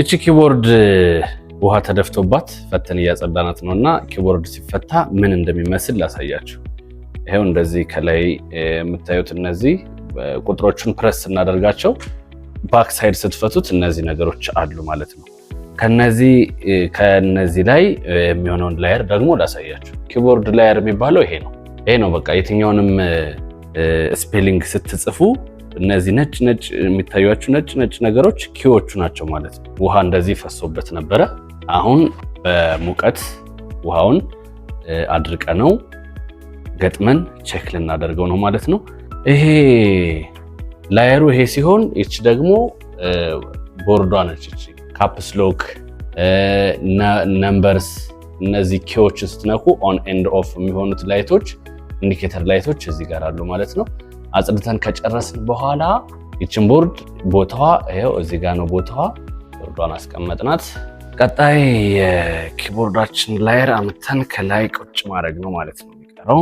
እቺ keyboard ውሃ ተደፍቶባት ፈተን እያጸዳናት ነው እና keyboard ሲፈታ ምን እንደሚመስል ላሳያችሁ። ይሄው እንደዚህ ከላይ የምታዩት እነዚህ ቁጥሮቹን ፕረስ ስናደርጋቸው back side ስትፈቱት እነዚህ ነገሮች አሉ ማለት ነው። ከነዚህ ላይ የሚሆነውን layer ደግሞ ላሳያችሁ። Keyboard layer የሚባለው ይሄ ነው። ይሄ ነው በቃ የትኛውንም spelling ስትጽፉ እነዚህ ነጭ ነጭ የሚታዩአችሁ ነጭ ነጭ ነገሮች key ዎቹ ናቸው ማለት ነው። ውሃ እንደዚህ ፈሶበት ነበረ። አሁን በሙቀት ውሃውን አድርቀነው ገጥመን check ልናደርገው ነው ማለት ነው። ይሄ layer ኡ ይሄ ሲሆን ይቺ ደግሞ ቦርዷ ነች። ይቺ caps lock፣ numbers፣ እነዚህ key ዎችን ስትነኩ on and off የሚሆኑት light ኦች፣ indicator light ኦች እዚህ ጋር አሉ ማለት ነው። አጽድተን ከጨረስን በኋላ ይችን ቦርድ ቦታዋ ይኸው እዚህ ጋር ነው ቦታዋ። ቦርዷን አስቀመጥናት። ቀጣይ የ keyboard ኣችን layer አምጥተን ከላይ ቁጭ ማድረግ ነው ማለት ነው የሚቀረው።